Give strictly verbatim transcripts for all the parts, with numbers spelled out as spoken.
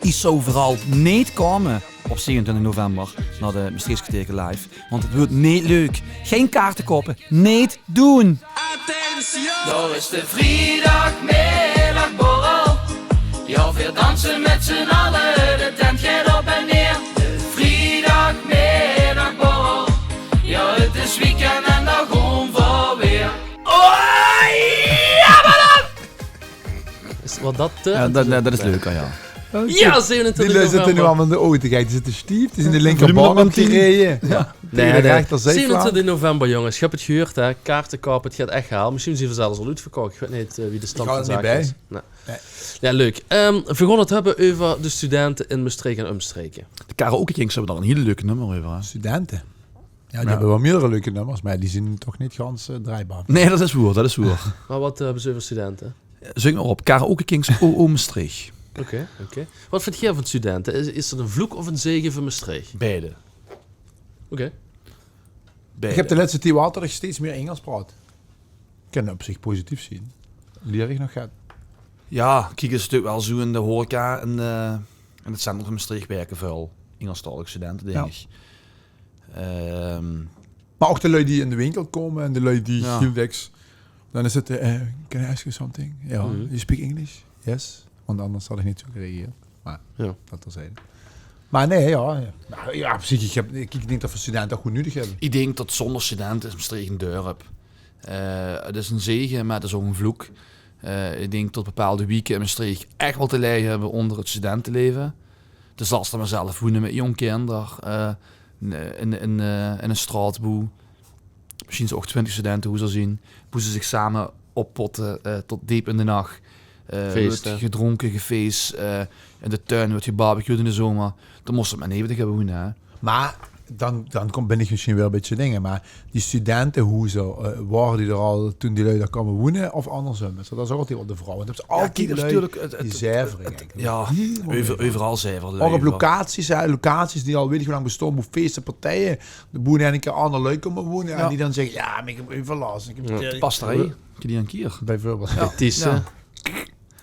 Iech zouw veural neet koume op zevenentwintig november nao de Mestreechs Kerteerke Live. Want 't weurt neet leuk. Gein kaarte koupe. Neet doen. Attention! Dao is de vriedagmiddagborrel. Jao, veer danse mèt z'n alle, de tent geit op en neer. De vriedagmiddagborrel. Jao, 't is weekend en dao goon v'r weer. Oh, jao, mer dan! Is, wat dat, eh, Jao, dat, dat, dat is leuker, jao. Jao, zevenentwintig november. Die lui zitte noe allemaol in de auto, kiek, die zitte stief, die zien de linkerbaan aon 't rieje. Jao. Nein, nein. Zevenentwintig november, jonges. Geer höb 't gehuurd, hè. Kaarte koupe, 't geit ech hel. Mesjiens zien v'r zelfs al oetverkoch. Iech weit neet, eh, wie de stand vaan zaken is. Nein. Jao, leuk. Ehm, veer goon 't höbbe euver de studente in Mestreech en umstreke. De Karaoke Kings höbbe dao 'n hiel leuk nummer euver, hè. Studente. Jao, die höbbe wel mierdere leuke nummers, meh die zien toch neet gans, eh, draaibaar. Nein, dat is woer, dat is woer. Meh wat, eh, höbbe ze euver studente? Zing mer op, Karaoke Kings, O O Mestreech. Oké, oké. Wat vint geer vaan studente? Is, is dat 'ne vloek of 'ne zege veur Mestreech? Beide. Oké. Beide. Iech höb de lèste tied wel tot iech steeds mie Ingels praot. Kin op ziech positief zien. Lier iech nog get. Jao, kiek, 't is natuurlek wel zoe in de horeca en, eh, in 't centrum vaan Mestreech wèrke väöl Ingelstaolige studente, dink iech. Ehm. Meh ouch de lui die in de winkel koume en de lui die hiel dèks, daan is 't, eh, "Can I ask you something?" Jao, "You speak English?" "Yes." Want anders had iech neet zoe gereageerd. Meh dat terzijde. Meh nein, jao, jao. Meh jao, op ziech, iech höb, iech dink tot v'r studente ouch good nudeg höbbe. Iech dink tot zoonder studente is Mestreech 'n dörp. Eh, 't is 'ne zege, meh 't is ouch 'ne vloek. Eh, iech dink tot bepaolde wieke in Mestreech ech wel te lije höbbe oonder 't studenteleve. De zals dao mer zelf woene mèt jóng kinder, eh, in, in, in, eh, in 'n straot boe mesjiens ouch twintig studentehoezer zien, boe ze ziech same oppotte, eh, tot deep in de nach. Eh, weurt gedroonke, gefees, eh, in de tuin weurt gebarbecued in de zomer. Daan mós te 't mer neve diech höbbe woene, hè. Meh daan, daan kom, bin iech mesjiens weer e bitteke dinger, meh die studentehoezer, eh, waore die d'r al toen die lui dao koume woene of andersum? Dat is ouch altied wel de vraog. Want höbs te altied lui die zuivere, jao, euveral zuivere. Ouch op locaties, hè, locaties die al weit iech wie laank bestoon, boe feeste, partije, de boe in eine kier aander lui koume woene en die daan zègke: "Jao, meh iech höb euverlas." Iech höb de pasterie, die 'ne kier. Beveurbeeld. Jao.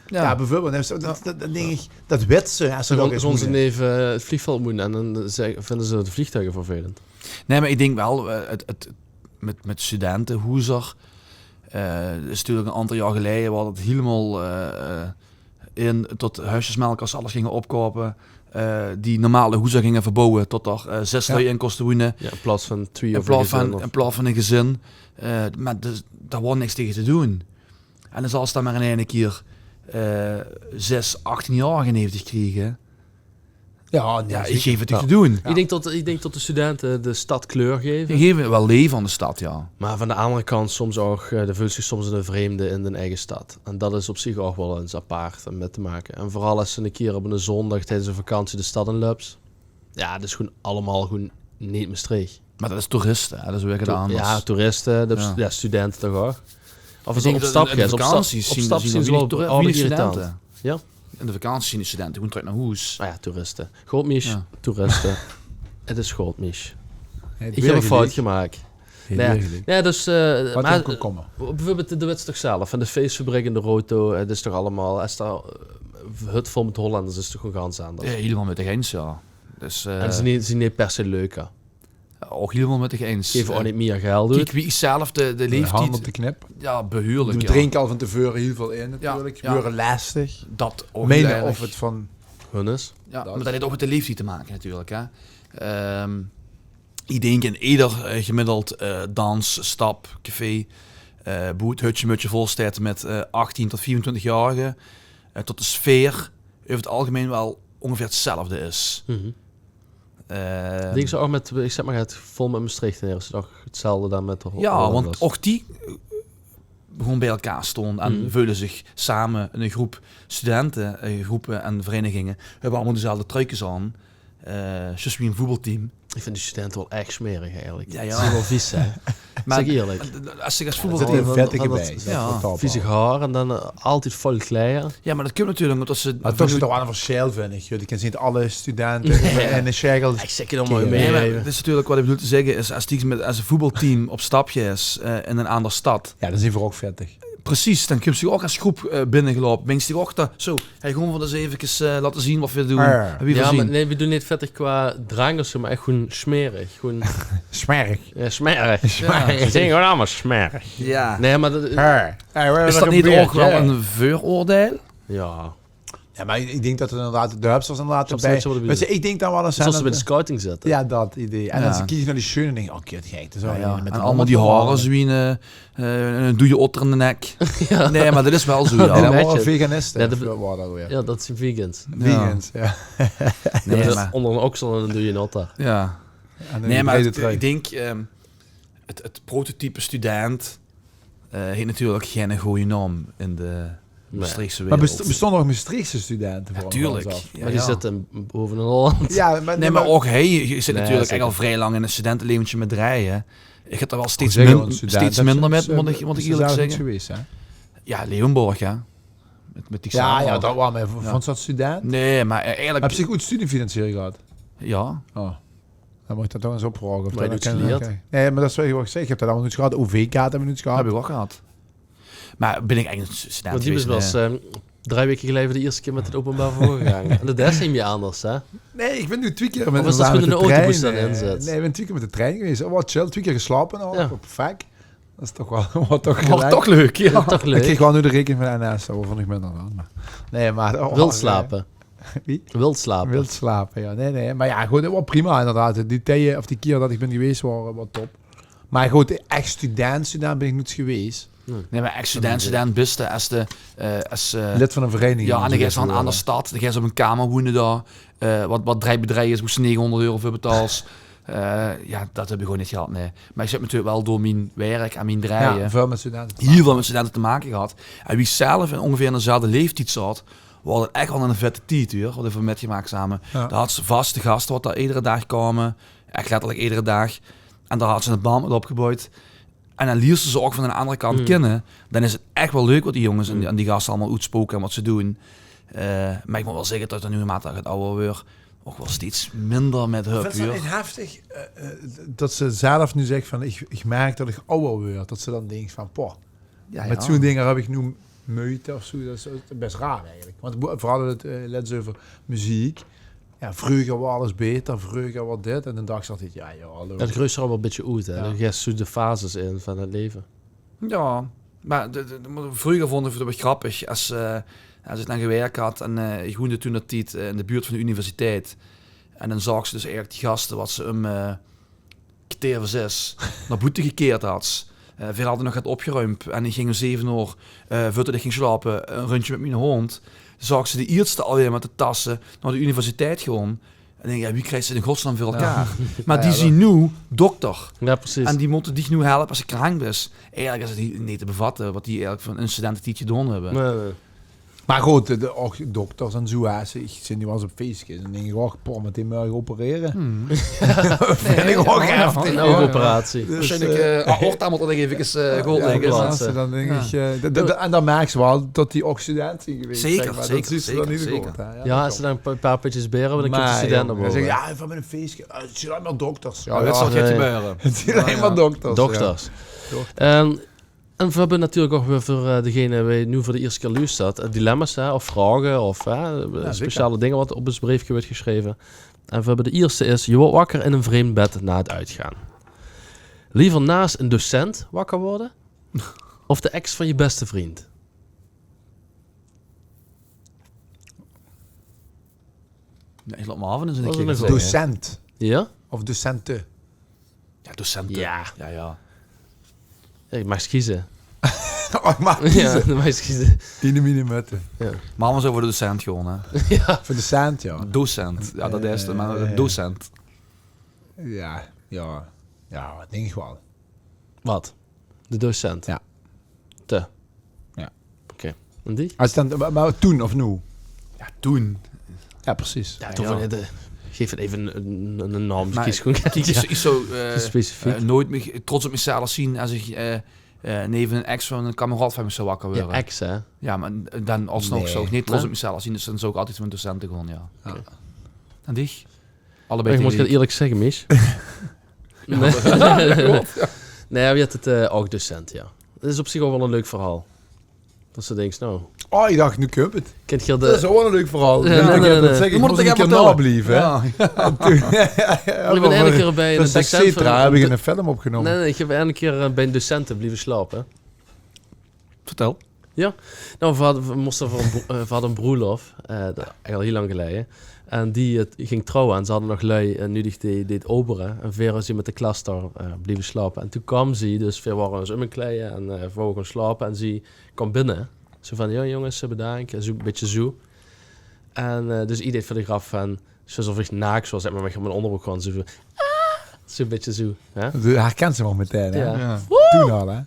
Jao, beveurbeeld. Dat, dat, dat dink iech, dat wèt ze, es ze dao ins woene. Neve 't vleegveld woene en daan zègke, vinde ze de vleegtuige vervelend. Nein, meh iech dink wel, eh, 't, 't, mèt, mèt studentehoezer, eh, is natuurlek 'n aontal jaor geleie, waor dat hielemaol, eh, in tot huisjesmelkers alles ginge opkoupe, eh, die normale hoezer ginge verbouwe, tot dao, eh, zès lui in kóste woene. Jao, in plaots vaan twie of 'n gezin. In plaots vaan e gezin. Eh, meh dus, dao waor niks tege te doen. En daan zals te daan mer in eine kier, eh, zès achttienjaorege neve diech kriege. Jao, nein, zeker. Iech geef 't te doen. Iech dink tot, iech dink tot de studente de stad kleur geve. Die geve wel leve aon de stad, jao. Meh vaan de aander kant soms ouch, eh, de veuls diech soms 'ne vreemde in dien eige stad. En dat is op ziech ouch wel ins apaart um mèt te make. En veural es te 'ne kier op 'ne zoondag tijdens 'n vakantie de stad in löps. Jao, dat is gewoen allemaol gewoen neet Mestreech. Meh dat is toeriste, hè? Dat is weer get anders. Jao, toeriste, dat is, jao, studente toch ouch. Of op stap geis, op stap zien ze wel irritant. Jao? In de vakantie zien de studente gewoen trök nao hoes. Ah jao, toeriste. Good, Mies, toeriste. 't Is good, Mies. Iech höb 'n fout gemaak. Nein, dus, eh, beveurbeeld de wèts toch zelf, en de feesfabrik in de Roto, 't is toch allemaol, es dao, eh, hut vol mèt Hollenders, is toch gewoen gans anders. Jao, hielemaol mèt diech ins, jao. Dus, eh, en ze zien neet, zien neet per se leuker. Ouch hielemaol mèt diech ins. Geve ouch neet mie geld oet. Kiek, wie iech zelf de, de leeftied... Hangelt de knip. Jao, behuurlek, jao. Die drinke al vaan te veure hiel väöl in, natuurlek. Jao. Weure lestig. Dat ouch hiel erg. Mene of 't vaan hun is. Jao, meh dat heet ouch mèt de leeftied te make, natuurlek, hè. Ehm, iech dink in eder, eh, gemiddeld, eh, dans, stap, café, eh, boe 't hutje-mutje vol steit mèt, eh, achttien tot vierentwintigjaorege, eh, tot de sfeer euver 't algemein wel oongeveer 'tzelfde is. Ehm, iech dink zoe ouch mèt, iech zègk mer, 't vol mèt Mestreechtenere is toch 'tzelfde daan mèt de Ho-, Hollanders. Jao, want ouch die, eh, gewoen bij-ein stoon en veule ziech same in 'n groep studente, eh, groepe en vereiniginge, höbbe allemaol dezelfde truikes aon. Eh, zjus wie e voetbalteam. Iech vin die studente wel ech smerig eigelek. Jao, jao. Ze zien wel vies, hè? Meh zègk iech ierlek. Es iech es voetbalteam... Dao zit 'n vettige bij. Viezig haor en daan, eh, altied vol kleier. Jao, meh dat kump natuurlek umtot ze... Meh toch is 't toch wel 'n versjèl, vin iech, jao. Die kins neet alle studente in 'ne sjegel... Iech zègk 't allemaol mie. Nein, meh dat is natuurlek wat iech bedoel te zègke, is es die mèt, es e voetbalteam op stap geis, eh, in 'n aander stad. Jao, daan zien v'r ouch vettig. Precies, dan kump ze ouch es groep eh, binnegeloupe. Minse die ouch dao, zo, hey, gewoen veur de zevekes eh, laote zien wat veer doen. Ah, ja. Wie veer zien. Meh nee, veer doen neet vettig qua drank of zo, meh ech gewoen smerig. Gewoen... Smerig. Ja, smerig. Smerig. Ze zien gewoen allemaol smerig. Ja. Nee, meh dat... Is dat neet ouch wel e veuroordeil? Ja. Ja, meh iech dink tot 't inderdaad, de hubs waor inderdaad... Iech dink dan wel ins... Zoals ze bij de scouting zitte. Ja, dat idee. En dan kiek iech nao die sjeun en dink iech, oh, kut, gek. En allemaol die haore, zoe'n eh, eh, 'ne doeje otter in de nek. Ja. Nee, meh dat is wel zoe, ja. Ja, dat waore veganiste. Ja, dat zien vegans. Vegans, ja. Nee, meh... Oonder 'nen oksel 'ne doeje otter. Ja. Nee, meh iech dink, ehm, 't, 't prototype student eh, heet natuurlek geine gooje naom in de Mestreechse wereld. Meh bestoon nog Mestreechse studente? Natuurlek. Meh die zitte bove in Holland. Nee, meh ouch hei, geer zit natuurlek ech al vrij laank in 't studenteleventje mèt drei. Iech höb dao wel steeds minder mèt, moot iech ierlek zègke. Ja, Leeuwenborg, ja. Mèt, mèt die... Ja, dat waor mie... Voons te dat student? Nee, meh eh, ierlek... Höbs te good studiefinanciering gehad? Ja. Oh. Dan moot iech dat toch ins opvraoge. Meh dat höb iech noets gehad. OV-kaart höb iech noets gehad. Höb iech ouch gehad. Meh bin iech eigelek 'ne student gewees? Meh die waors wel ins eh, drei weke geleie de ierste kier mèt 't openbaar vervoer gegaange. En dat is neet mie anders, hè? Nee, iech bin noe twie kier mèt de trein gewees. Of is dat gewoen 'nen autobus daan inzèts? Nee, iech bin twie kier mèt de trein gewees. Oh, wat chill. Twie kier geslaope al op vak. Dat is toch wel, wat toch... Toch leuk, ja. Iech kreeg wel noe de rekening vaan de N S, dat waor, voont iech minder wel. Meh nee, meh... Wild slaope. Wie? Wild slaope. Wild slaope, ja. Nee, nee. Meh ja, good, 't waor prima inderdaad. Die tije, of die kier tot iech bin gewees, waor, waor top. Meh good, ech student, student bin iech noets gewees. Nee, meh ech student, student bis te es te eh, es eh... Lid vaan 'n vereiniging. Ja, en daan geis te nao 'n aander stad, daan geis te op 'n kamer woene dao. Eh, wat, wat drei bij drei is, boe ste negehoonderd euro veur betaals. Eh, ja, dat höb iech gewoen neet gehad, nee. Meh iech höb natuurlek wel door mien werk en mien drei... Hiel väöl mèt studente te make gehad. En wie iech zelf in oongeveer in dezelfde leeftied zaot, waor dat ech wel 'ne vette tied, huur. Wat veer höbbe mètgemaak same. Daan hads te vaste gaste wat dao edere daag kaome. Ech letterlek edere daag. En dao hads te 'ne band mèt opgeboewd. En daan liers te ze ouch vaan 'nen aandere kant kinne. Daan is 't ech wel leuk wat die jonges en die, en die gaste allemaol oetspoke en wat ze doen. Eh, meh iech moot wel zègke tot iech noe, naormate iech get awwer weur, ouch wel steeds minder mèt höb, huur. Vinjs te dat neet heftig, eh, eh, tot ste zelf noe zeks vaan, iech, iech merk tot iech awwer weur. Tot ste daan dinks vaan, poh, mèt zoe'n dinger höb iech noe meujte of zoe. Dat is bès raar eigelek. Want veer hadde 't eh, lèts euver meziek. Ja, vreuger waor alles beter, vreuger waor dit. En daan dach iech altied, ja, ja, hallo. Dat gruis allemaol e bitteke oet, hè. Ja. Daan geis te zoe de fases in vaan 't leve. Ja, meh de, de, de, vreuger voont iech 't wel grappeg es eh, es iech daan gewèrk had en eh, iech woende toen d'r tied eh, in de buurt vaan de universiteit. En daan zaogs te dus eigelek die gaste wat ste um eh, kerteer veur zès nao boete gekeerd hads. Eh, veer hadde nog get opgeruimp en iech góng um zeve oor, eh, veurtot iech góng slaope, e rundje mèt miene hoond. Zaogs te de ierste alweer mèt de tasse nao de universiteit goon. En dink iech, ja, wie kriegs te 't in godsnaom veur elkaar? Meh die zien noe dokter. Ja, precies. En die mote diech noe helpe es te kraank bis. Eigelek is 't neet te bevatte wat die eigelek vaan 'nen studentetied gedoon höbbe. Nee, nee. Meh good, de, de, ouch dokters en zoe, hè, iech zeen noe wel ins op feestkes en daan dink iech, och, poh, mèt dee mörge operere. Vin iech ouch heftig. 'N operatie. Dus, eh, aorta moot iech eve eh, good lègke. Daan dink iech, eh, dat, dat, en daan merks te wel tot die ouch student zien gewees, zeker, zeg meh. Dat zeker, zuus te daan zeker, neet zeker. Good, hè. Ja, es te daan e paar, paar pitsjes beer höbs, daan kump de student nao bove. Zègke, ja, vaan mèt 'n feestkes, eh, 't zien allemaol dokters. Ja, dat is toch get te beure. 't Zien allemaol dokters, ja. Dokters. Ehm, En veer höbbe natuurlek ouch weer veur eh, degene wee noe veur de ierste kier luustert, eh, dilemma's, hè, of vraoge, of hè, speciale dinger wat op us breefke weurt gesjreve. En veer höbbe de ierste is, je weurt wakker in e vreemd bed nao 't oetgaon. Leever naos 'nen docent wakker weure, of de ex vaan je bèste vrund? Nee, iech laot miech aof en daan... Docent. Ja? Of docente? Ja, docente. Ja. Ja, ja. Ja, iech maag keze. Oh, iech maag keze. Ja, iech maag keze. Iene mine mètte. Ja. Meh veer zouwe veur de docent goon, hè? Ja. Veur de cent, ja. Docent. Ja, dat is 't, meh docent. Ja, ja. Ja, dat dink iech wel. Wat? De docent? Ja. Te? Ja. Oké. En die? Es daan, meh, meh toen of noe? Ja, toen. Ja, precies. Ja, toen vaan de, geef 't eve 'nen, 'nen, 'nen naom. Meh kies gewoen, kiek, iech zouw, iech zouw eh, specifiek eh, noets miech trots op miechzelf zien es iech eh, eh, neve 'nen ex vaan 'ne kameraod vaan miech zouw wakker weure. Ja, ex, hè? Ja, meh daan alsnog zouw iech neet trots op miechzelf zien, dus daan zouw iech altied veur 'nen docent goon, ja. Oké. En diech? Allebei. Iech moot ierlek zègke, Mies. Nee. Nee, wie heet 't, eh, ouch docent, ja. Dat is op ziech ouch wel e leuk verhaol. Dat ze dinks, nou. Oh, ich dach, noe kump 't. Kint geer de... Dat is ouch waal e leuk verhaol. Jao, nae, nae, nae. Veer mótte 't ins vertèlle. Blieve, hè? Jao. Toen, jao, jao, ich bèn eine kier bie 'ne docent van, höb ich 'ne film opgenómme. Nae, nae, ich höb eine kier, eh, bie 'ne docent blieve slaope. Vertèl. Jao. Nou, veer hadde, veer móste veur 'n bro-, eh, veer hadde 'n broelof. Eh, dat is al hiel lang geleje. En die, eh, ging trouwe en ze hadde nog lui, eh, nudig die, die 't obere. En veer zien mit de klas dao, eh, blieve slaope. En toen kaom zie, dus veer waore ós umgekleid en, eh, veer wouwe gaon slaope. En zie kaom binne. Zoe van: "Jao, jónges, eh, bedaank." En zoe, e bietje zoe. En, eh, dus iech deeg veur de grap vaan, zoe es of iech naaks waor, zègk mer, mèt miene oonderbrook gewoen zoe vaan, ah, zoe e bietje zoe, hè? De herkèns ze wel metein, hè? Jao. Jao. Woe! Toen al, hè?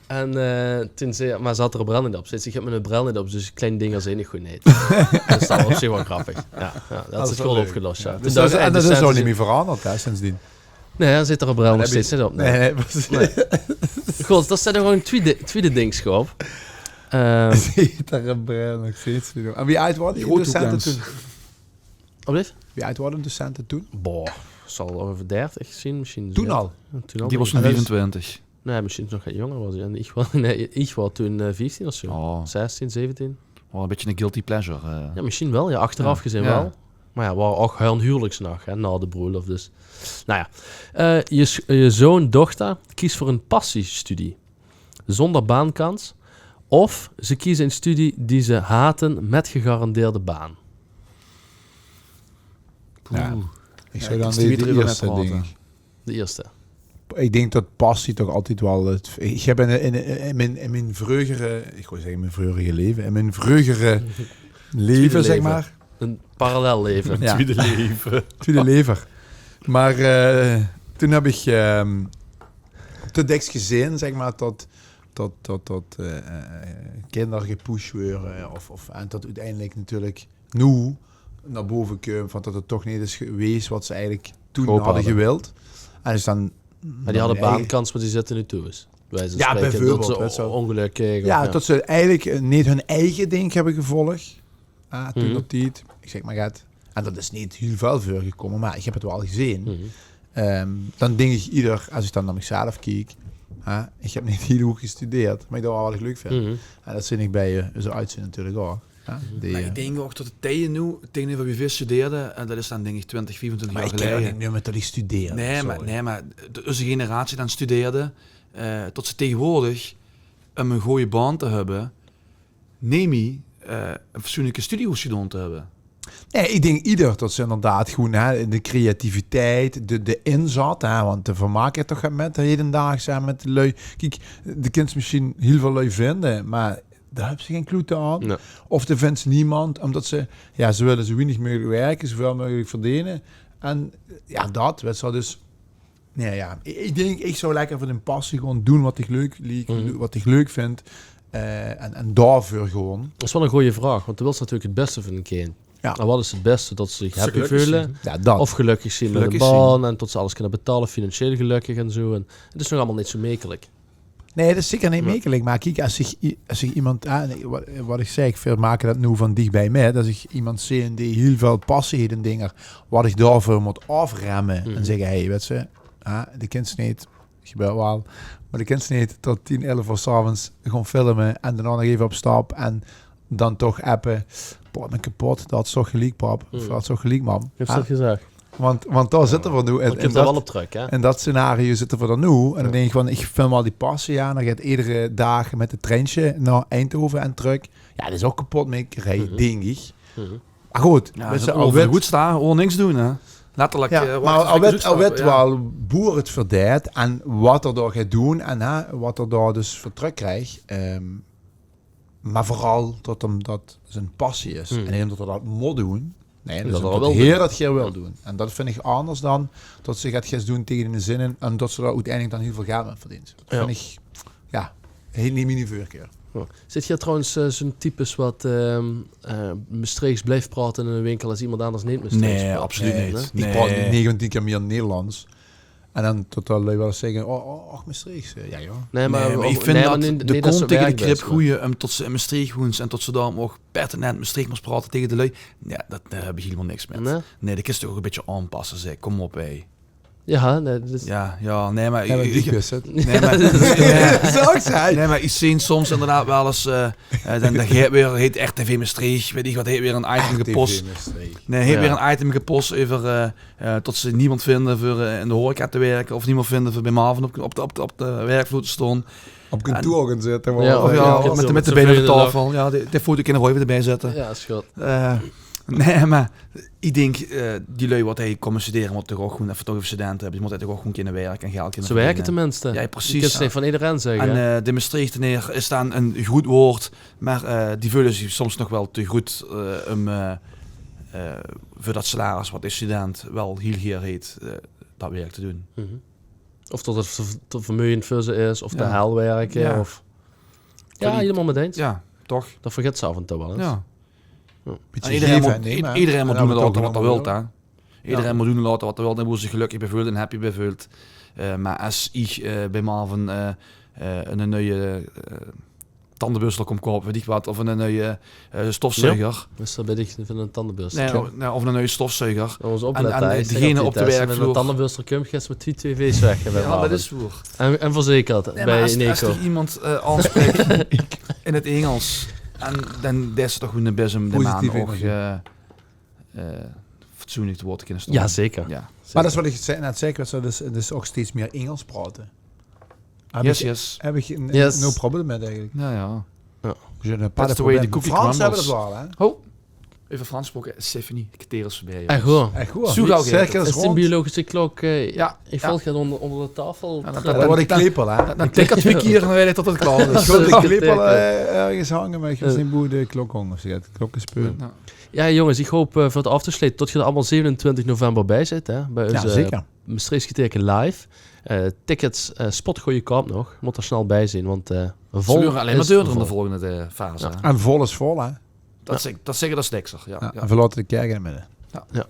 En, eh, toen zag ze, meh ze had häör brèl neet op. Ze zag: "Iech höb miene brèl neet op, dus klein dinger zien iech good neet." Dus dat waor op ziech wel grappig. Jao, jao, dat had ze good opgelos, jao. Dus dat is, en dat is ouch neet mie veranderd, hè, sindsdien? Nein, ze had häör brèl nog steeds neet op, nein. Nein, nein, precies. Good, dat is gewoen e twiede, twiede dingske op. Ehm, ze had häör brèl nog steeds neet op. En wie aajd waore die docente toen? Op dit? Wie aajd waore de docente toen? Boah, zal euver dertig zien, mesjiens. Toen al? Jao, toen al. Die waor toen viefentwintig. Nein, mesjiens nog get jónger waor ze. En iech waor, nein, iech waor toen, eh, vieftien of zoe. Oh. Zestien, zeventien. Wel e bitteke 'ne guilty pleasure, eh. Jao, mesjiens wel. Jao, achteraof gezeen wel. Meh jao, 't waor ouch häör huwelijksnach, hè, nao de broelof, dus. Nou jao. Eh, je s-, je zoon, dochter kiest voor een passiestudie zonder baankans. Of ze kiezen een studie die ze haten met gegarandeerde baan. Jao. Oeh. Iech zouw daan de ierste, dink iech. De ierste. Iech dink tot passie toch altied wel 't, iech höb in, in, in mien, in mien vreugere, iech wouw zègke in mien vreugere leve, in mien vreugere leve, zègk mer. E parallel leve. Jao. Twiede leve. Twiede leve. Meh, eh, toen höb iech, ehm, te dèks gezeen, zègk mer, tot, tot, tot, tot, eh, eh, kinder gepush weure of, of, en tot oeteindelek natuurlek noe nao bove kump vaan tot 't toch neet is gewees wat ze eigelek toen hadde gewild. En is daan... Meh die hadde baankans, meh die zitte noe thoes. Bij wijze vaan spreke, tot ze ongelökkig, of... Jao, tot ze eigelek, eh, neet hun eige ding höbbe gevolg. Ah, toen op tied. Iech zègk mer get. En dat is neet hiel väöl veurgekómme, meh iech höb 't wel gezeen. Ehm, daan dink iech ieder, es iech daan nao miechzelf kiek, hè, iech höb neet hiel hoeg gestudeerd, meh iech doon wel wat iech leuk vin. En dat zeen iech bij, eh, eus oudste natuurlek ouch. Jao, die, meh iech dink ouch tot de tije noe, tegeneuver wie veer studeerde, en dat is daan, dink iech, twintig, viefentwintig jaor geleie. Meh iech kin neet mie mèt die studere, sorry. Nein, meh, nein, meh de, eus generatie daan studeerde, eh, tot ze tegenwoordeg, um 'n gooj baan te höbbe, neet mie, eh, 'n fatsoenleke studie hoofs gedoon te höbbe. Nein, iech dink ieder tot ze inderdaad gewoen, hè, de creativiteit, de, de inzat, hè, want de vermaak is toch get mèt hedendaags, hè, mèt de lui. Kiek, de kins mesjiens hiel väöl lui vinde, meh dao höbs te gein kloete aon. Nein. Of de vins niemes, umtot ze, jao, ze wèlle zoe wienig meugelek wèrke, zoeväöl meugelek verdene. En jao, dat, weits te wel, dus Nein, jao. Iech, iech dink, iech zouw lekker veur de passie gewoen doen wat iech leuk, wat iech leuk vin. Eh, en, en daoveur gewoen. Dat is wel 'n gooj vraog, want de wils natuurlek 't bèste veur e kind. Jao. En wat is 't bèste? Tot ze ziech happy veule? Jao, dat. Of gelökkeg zien mèt 'n baan en tot ze alles kinne betaole, financieel gelökkeg en zoe. En 't is nog allemaol neet zoe mekelek. Nein, dat is zeker neet mekelek. Meh kiek, es iech, es iech iemes, hè, wat, wat iech zègk, veer make dat noe vaan diechbij mèt. Es iech iemes zeen dee hiel väöl passie heet in dinger, wat iech daoveur mót aofremme en zègke: hey, weits te, hè, de kins neet, gebäört wel, meh de kins neet tot tien, elf oor 's aoves goon filme en daonao nog eve op stap en daan toch appe: boah, iech bin kepot, dat is toch geliek, pap. Of dat is toch geliek, mam. Höbs te dat gezag? Want, want dao zitte veer noe in, in dat, in dat scenario zitte veer daan noe. En daan dink iech vaan, iech vin wel die passie, jao, daan geit iedere daag mèt 't treinsje nao Eindhove en trök. Jao, dat is ouch kepotmekerie, dink iech. Meh good, weits te, al wèt, good staon, gewoen niks doen, hè. Letterlek, jao, eh, meh al wèt, al wèt wel boe 't veur deit en wat 'r dao geit doen en, hè, wat 'r dao dus veur trök krijg. Ehm, meh veural tot 'm dat zien passie is. En neet umtot 'r dat mót doen. Nein, dat is umtot de Heer dat geer wèlt doen. En dat vin iech anders daan tot ze get geis doen tege de zin in en tot ze dao oeteindelek daan hiel väöl geld mèt verdeent. Dat vin iech, jao, hiel neet mien veurkeur. Jao. Zit geer trouwens, eh, zoe'n types wat, ehm, eh, Mestreechs blijf praote in 'ne winkel es iemes anders neet Mestreechs praot? Nein, absoluut neet. Iech praot negentien kier mie Nederlands. En daan tot de lui wel ins zègke: oh, oh, och, Mestreechs. Jao, jao. Nein, meh iech vin tot de kónt tege de krip goeie, umtot ste in Mestreech woens en tot ste daan ouch pertinent Mestreechs mós praote tege de lui. Jao, dat, dao höb iech hielemaol niks mèt. Nein? Nein, dat kins te ouch e bitteke aonpasse, zègk. Kom op, hè. Ja, nee, dat is... Ja, ja, nee, maar... Ja, maar die wist het. Nee, maar, nee, maar, nee, maar iech zien soms inderdaad wel ins, eh, eh, dan, dan geit weer, heet R T V Mestreech, weet iech wat, heet weer 'n item gepos. Nee, heet weer 'n item gepos euver, eh, eh, tot ze niemes vinde veur, eh, in de horeca te werke of niemes vinde veur bij Marvin op, op de, op de, op de werkvloer te stoon. Op kantoor goon zitte. Ja, of ja, op kantoor, mèt de, mèt de bein op de taofel. Ja, de, de foto kinne v'r ouch weer debij zitte. Ja, is good. Eh, nee, maar iech dink, eh, die lui wat hei koume studere, mote toch ouch gewoen effe toch effe studente höbbe. Die mote toch ouch gewoen kinne werke en geld kinne verdeene. Ze werke tenminste. Ja, precies. Iech kin 't neet vaan ederein zègke, hè. En, eh, de Mestreechtenere is daan e groet woord, maar, eh, die veule ziech soms nog wel te groet, eh, um, eh, eh, veur dat salaris wat de student wel hiel geer heet, eh, dat werk te doen. Of tot 't te vermeujend veur ze is, of te hel werke, of... Ja, hielemaol mèt eins. Ja, toch? Dat vergèt ze aof en touw wel ins. Ja. En ederein moot, ederein moot doen en laote wat 'r wilt, hè. Ederein moot doen en laote wat 'r wilt en boe 'r ziech gelökkig bij veult en happy bij veult. Eh, maar es iech, eh, bij Marvin, eh, eh, 'ne nuie, eh, tandenbörstel kom koupe, weet iech wat, of 'ne nuie, eh, stofzuiger. Dus dat bin iech vaan 'ne tandenbörstel. Nee, of, nee, of 'ne nuie stofzuiger. En, en degene op de werkvloer. Mèt 'ne tandenbörstel kump, geis mèt twie tv's weg. Ja, dat is woer. En, en verzekerd bij Neco. Nee, maar es, es iech iemes, eh, aonspreek in 't Ingels, en daan deis te toch gewoen de bezem de maan ouch, eh, eh, fatsoenlek te woord te kinne stoon. Ja, zeker. Ja. Maar dat is wat iech net zag, dat is, dat is ouch steeds mie Ingels praote. Yes, yes. Höb iech no problem mèt eigelek. Ja, ja. That's the way the cookie crumbles. Frans höbbe dat wel, hè? Oh. Euver Frans gesproke, Stéphanie, 't kerteer is veurbij, jonges. Ech woer? Ech woer? Zoe gauw geit 't. Is dien biologische klok, eh, iech volg 't oonder, oonder de taofel. Ja, dat, dat, dat, dat, dat, dat tikt twie kier en daan weit iech tot 't klaor is. Iech had de klepel, eh, örges hange, maar iech gezeen boe de klok hong. Dus ja, de klok is speul. Ja. Ja, jonges, iech hoop, eh, veur 't aof te slete, tot geer allemaol zevenentwintig november bij zeet, hè, bij eus, eh, Mestreechs Geteind live. Eh, tickets, eh, spotgojekoop nog. Moot 'r snel bij zien, want, eh, vol is vol. Ze weure allein maar deurder in de volgende, eh, fase, hè. En vol is vol, hè. Dat zègk, dat zègk, dat is niks, hè. Ja, ja. En v'r laote de kèrk in 't midde. Ja.